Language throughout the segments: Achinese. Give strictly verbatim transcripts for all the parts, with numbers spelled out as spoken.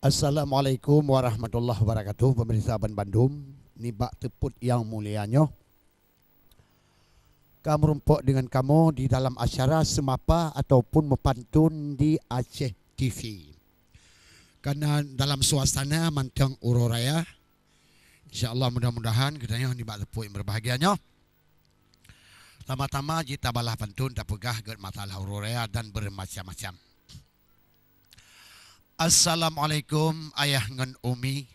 Assalamualaikum warahmatullahi wabarakatuh. Pemirsa ban bandum, nibak teupot nyang mulia nyoe, ka meurumpok deungon kamoe di dalam acara seumapa ataupun meupantun di Aceh T V. Karena dalam suasana mantong uroe raya, insya Allah mudah-mudahan geutanyoe nibak teupot nyang berbahagia nyoe, tama-tama jih tabalah pantun, tapeugah gét masalah uroe raya dan bermacam-macam. Assalamualaikum ayah ngon umi.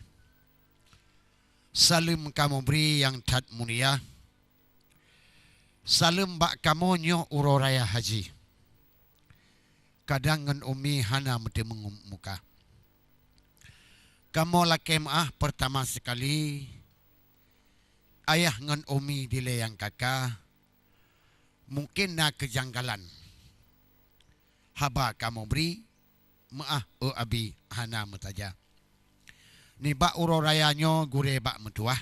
Saleuem kamoe bri nyang that mulia. Saleuem bak kamoe nyoe uroe raya haji. Kadang ngon umi hana meuteumeung muka. Kamoe lakée meuáh, peurtama seukali ayah ngon umi dilée nyang ka-ka, mungken na keujanggalan haba kamoe bri, meuáh, oh abi, hana meusaja. Nibak uroe raya nyoe gurée bak meutuwah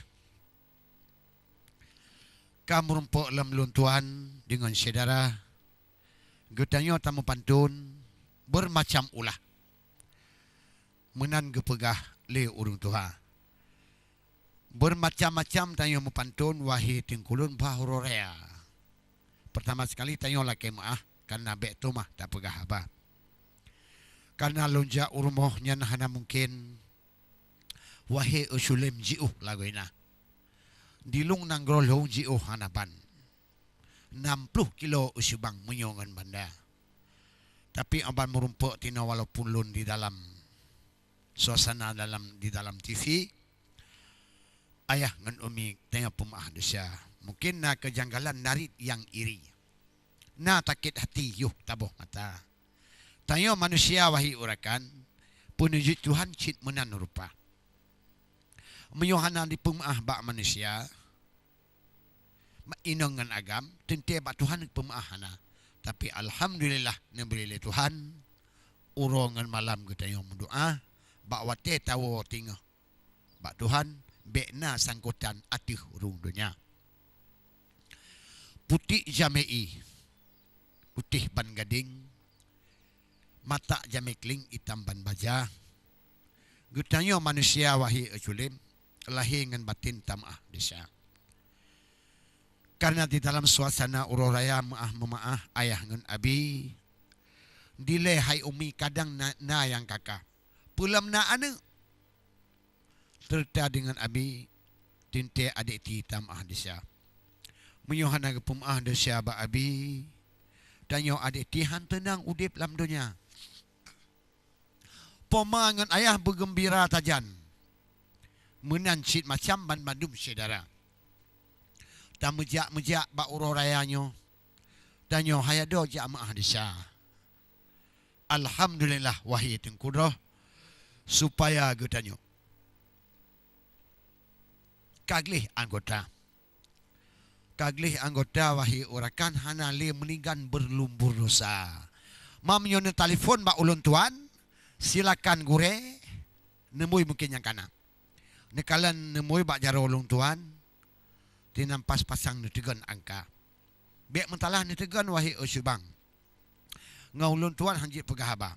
ka meurumpok lom lôn tuan deungon syedara, geutanyoe tameupantun bermacam ulah. Meunan geupeugah lé ureuëng tuha. Bermacam-macam tanyoe meupantun, wahé teungku lôn, bah uroe raya. Peurtama seukali tanyoe lakée meuáh, kareuna bék teuma tapeugah haba. Kareuna lôn jak u rumoh nyan hana mungken, wahé eu Sulem, jiôh lagoina. Di lueng nanggroe lôn jiôh hana ban. Nam ploh kilo eu Subang meunyoe ngon banda. Tapi aban meurumpok tinoe walaupun lôn di dalam suasana dalam, di dalam T V, ayah ngon umi tanyoe peumeuáh desya. Mungken na keujanggalan, narit nyang iri. Na takét hati, yoh taboh mata. Tanyoe manusia, wahé urakan, peuneujeuet Tuhan cit meunan rupa. Meunyoe hana dipeumeuáh bak manusia, bak inong ngon agam, teuntée bak Tuhan peumeuáh hana. Tapi alhamdulillah, neubri lé Tuhan uroe ngon malam geutanyoe meudoá, bak watée tawoe teungoh bak Tuhan, bék na sangkotan ateueh ureuëng donya. Putik jamé ié, putéh ban gadéng, matak jamé klieng, itam ban baja. Geutanyoe manusia, wahé eu Sulem, lahé ngon baten tameuáh desya. Kareuna di dalam suasana uroe raya meuáh-meumeuáh ayah ngon abi, dilée hai umi kadang na, na nyang ka-ka. Peulom na aneuëk, seureuta deungon abi, teuntée adék ti tameuáh desya. Meunyoe hana geupeumeuáh desya bak abi, tanyoe adék ti han teunang udeb lam donya. Poma ngon ayah beugeumbira tajan. Meunan cit macam banmandum syedara. Tameujak-meujak bak uroe raya nyoe, tanyoe hana adoe jak meuáh desya. Alhamdulillah, wahé teungku droe, supaya geutanyoe ka gleh anggota. Ka gleh anggota, wahé urakan, hana lé meuninggai beurlumbur dosa. Ma meunyoe neutelepon bak ulôn tuan, silakan gurée, neumui mungken nyang kana. Neukalon neumui bak jaroe ulôn tuan, tinam pas-pasang neuteugon angka. Bék meutalah neuteugon, wahé eu Subang. Ngon ulôn tuan han jeuet peugah haba.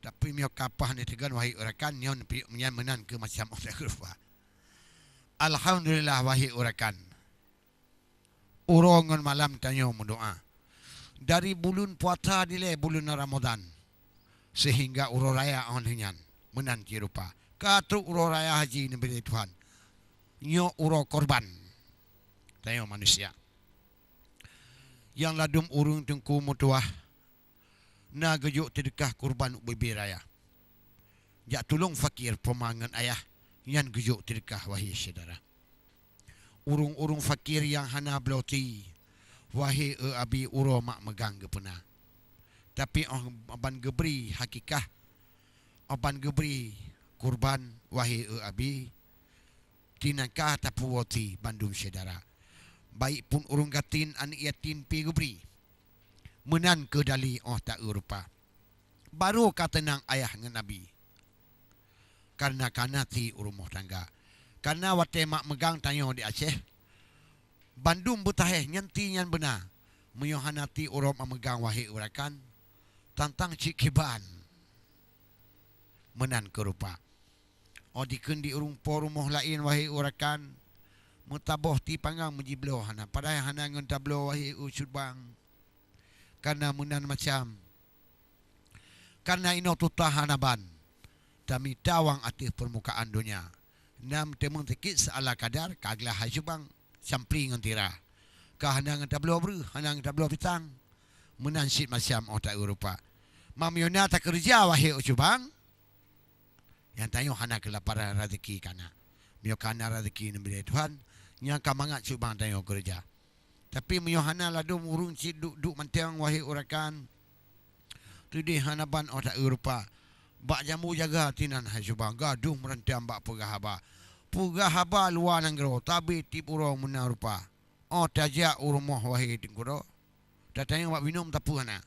Tapi meunyoe ka paih neuteugon, wahé urakan, nyoe neupiyôh meunyan meunan keu macam ureuëng rupa. Alhamdulillah, wahé urakan. Uroe ngon malam tanyoe meudoá. Dari buleuen puasa dilée buleuen Ramadhan, seuhingga uroe raya óh lheueh nyan, meunan cit rupa. Ka trok uroe raya haji neubri lé Tuhan. Nyoe uroe korban. Tanyoe manusia. Nyang ladum ureuëng teungku meutuwah, na geujok teudeukah kurban ubé-bé raya. Jak tulông fakir poma ngon ayah, nyan geujok teudeukah, wahé syedara. Ureuëng-ureuëng fakir nyang hana bloe ti, wahé eu abi, uroe mak meugang geupeuna. Tapi óh ban geubri hakikah, óh ban geubri kurban, wahé eu abi, tinangka tapeuwoe ti bandum syedara. Baik pun ureuëng gasien, aneuëk yatim pi geubri. Meunan keuh dali óh ta-eu rupa. Barô ka teunang ayah ngon abi. Kareuna kana ti u rumoh tangga. Kareuna watée mak meugang tanyoe di Aceh, bandum beutahéh nyan ti nyan beuna. Meunyoe hana ti uroe mak meugang, wahé urakan, tantang cit kiban. Meunan keuh rupa. Oh, dikheun di ureuëng po rumoh laén, wahé urakan, meutaboh ti panggang meujibloe hana, padahai hana ngon tabloe, wahé u Subang. Kana meunan macam, kana inoe tutoe hana ban, tamita wang ateueh peurmukaan donya. Nam teumeuteukit seuala kadar ka glah hai Subang, sampli ngon tira. Ka hana ngon tabloe breueh, hana ngon tabloe pisang. Meunan cit macam oh ta-eu rupa. Mam yona takeureuja, wahé u Subang. Nyang tanyoe hana keulaparan rezeki kana. Meunyoe kana rezeki neubri Tuhan, nyang ka mangat Subang tanyoe keureuja. Tapi meunyoe hana, ladôm ureuëng cit duek-duek mantong, wahé urakan. Teudeh hana ban oh ta-eu rupa. Bak jambu jaga tinan hai Subang, gadôh meurantang bak peugah haba. Peugah haba luwa nanggroe, tabi tieb uroe meunan rupa. Oh tajak u rumoh, wahé Teungku Droe. Tatanyong bak binom tapeue hana.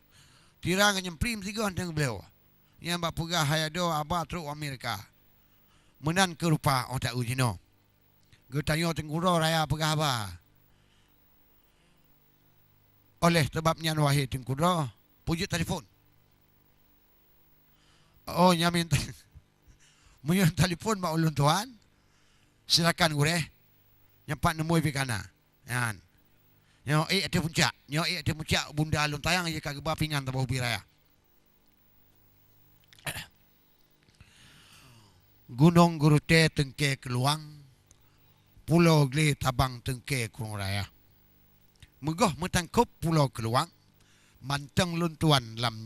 Tira ngon nyampri meusigoe hana geubloe. Nyang bak peugah hai adoe haba trok u Amerika. Meunan keuh rupa oh ta-eu jinoe. Geutanyoe Teungku Droe raya peugah haba. Oleh sabab nyan, wahé Teungku Droe, peujeuet talipon. Oh, nyan minta. Meunyoe talipon bak ulôn tuan, silakan gurée. Nyang pat neumui pih kana. Nyan. Nyoe ék ateueh puncak. Nyoe ék ateueh puncak bunda lôn tayang, ie ka geuba pingan taboh ubé raya. Gunong Geurutée teungke keuluwang, Pulo Glé Tabang teungke krueng raya. Meugoh meutangkôb Pulo Keuluwang, mantong lôn tuan lam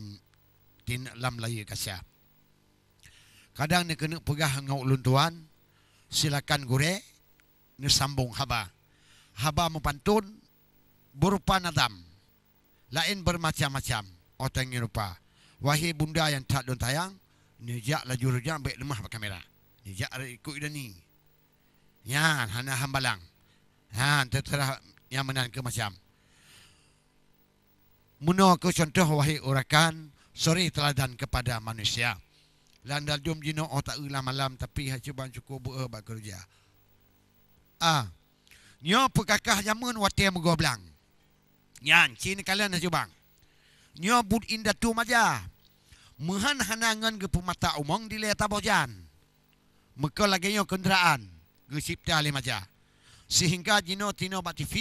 tin-, lam layeue kasa. Kadang neukeuneuk peugah ngon ulôn tuan, silakan gurée neusambong haba. Haba meupanton beurupa nadam, laén beureumacam-macam. Oh tangieng rupa, wahé bunda nyang that lôn tayang, neujak laju reujang bék leumah bak kamera. Neujak rot ikot idani. Nyan hana hambalang. Nyan teuteurah nyang meunan keu macam. Meunoe keuh contoh, wahé urakan, suri teuladan keupada manusia. Lam daldom jinoe oh ta-eu lam malam, tapi hai Subang syukoe beu-eu bak keureuja. A. Nyoe peukakah jameun watée meugoe blang. Nyan, ci neukalon hai Subang. Nyoe buet indatu maja. Meuhan hana ngon geupeumata umong dilée taboh jan. Meukeue lagée nyoe keundaraan geucebta lé maja. Seuhingga jinoe tinoe bak T V,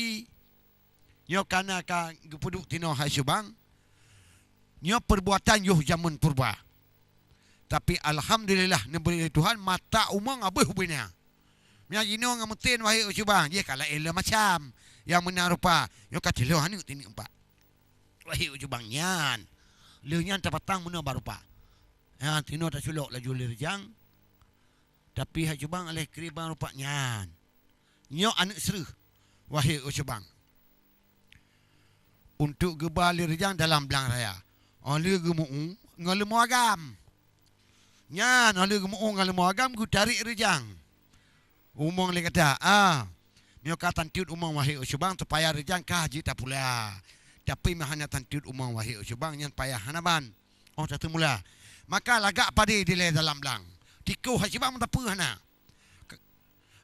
nyoe kana ka geupeuduek tinoe hai Subang. Nyoe peurbuatan yoh jameun purba. Tapi alhamdulillah, neubri lé Tuhan mata umong abéh ubena. Meunyoe jinoe ngon meuteun, wahé u Subang, jih ka laén le macam. Nyang meunan rupa, nyoe ka tiloh aneuk tineuk empat. Wahé u Subang nyan. Lheueh nyan tapatang meunoe bak rupa. Nyan tinoe taculok laju lé reujang. Tapi hai Subang aléh kri bang rupa nyan. Nyoe aneuk sreuh, wahé u Subang. Untuk geuba lé reujang dalam blang raya. Oh lheueh geumeu-u ngon leumo agam. Nyan, oh lheueh geumeu-u ngon leumo agam, geutarek reujang. Umong lé gata, ah. Meunyoe ka tantiet umong, wahé u Subang, teupayah reujang ka jeuet tapula. Tapi meunyoe hana tantiet umong, wahé u Subang, nyan payah hana ban. Oh, tateumula. Maka lagak padé dilée dalam blang. Tikoh hai Subang meuteupeu hana. Ke-,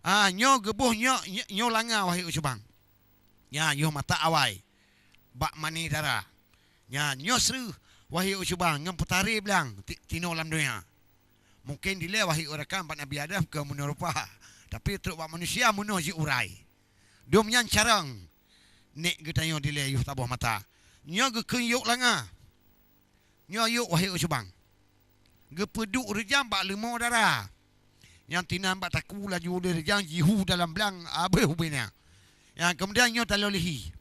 ah, nyoe geuboh nyoe, nyoe, nyoe langa, wahé u Subang. Nyan yoh mata awai bak mani dara. Nyan nyoe sreuh, wahé u Subang, ngon peutaré blang ti-, tinoe lam donya. Mungken dilée, wahé u rakan, bak Nabi Adam keu meunoe rupa, tapi trok bak manusia meunoe jiurai. Dum nyan carông. Nék geutanyoe dilée yoh taboh mata. Nyoe geukheun yôk langa. Nyoe yôk, wahé u Subang. Geupeuduek reujang bak leumo dara. Nyang tinan bak takue laju lé reujang jihu dalam blang abéh ubena. Nyang keumudian nyoe taloe leuhi.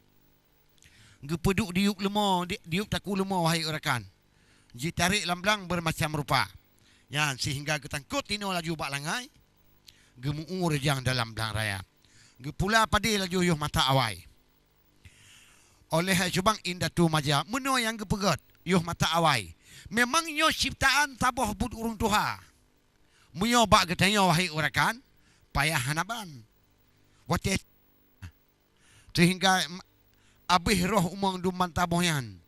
Geupeuduek diyueb leumo, di-, diyueb takue leumo, wahé u rakan. Jitarek lam blang beureumacam rupa. Nyan seuhingga geutangkot tinoe laju bak langai. Geumeu-u reujang dalam blang raya. Geupula padé laju yoh mata awai. Oleh hai Subang indatu maja, meunoe nyang geupeugét, yoh mata awai. Memang nyoe ciptaan taboh buet ureuëng tuha. Meunyoe bak geutanyoe, wahé u rakan, payah hana ban. Watée seuhingga m-, abéh roh umong dum ban taboh nyan.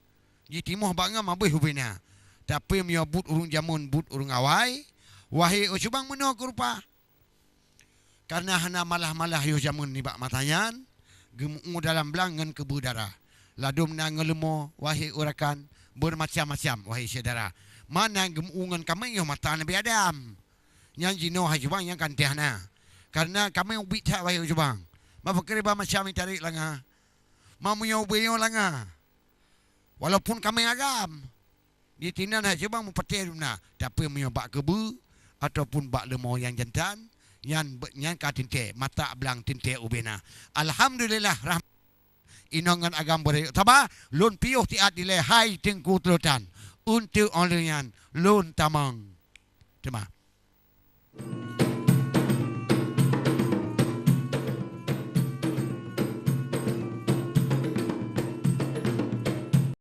Jitimoh bak ngam abéh ubena. Tapi meunyoe buet ureuëng jameun, buet ureuëng awai, wahé u Subang, meunoe keuh rupa. Kareuna hana malah-malah yoh jameun nibak masa nyan, geumeu-u dalam blang ngon keubeue dara. Ladôm na ngon leumo, wahé u rakan, beureumacam-macam, wahé syedara. Mana geumeu-u ngon kaméng yoh mata Nabi Adam. Nyan jinoe hai cubang nyang kan teuh na. Karena kamoe ubit that wahai cubang. Ma pakriban macam tarek langa. Ma meunyoe ubé nyoe langa. Walaupun kamoe agam. Di tinan hai cubang meupatéh dum na. Tapi meunyoe bak keubeu ataupun bak leumo nyang jantan, nyan nyan ka tinte, mata blang tinte ubé na. Alhamdulillah rahmat. Inong ngon agam beurayok saba, lôn piôh siat dilée hai Teungku Sulutan. Untuk oleh nyan lôn tamong. Terima.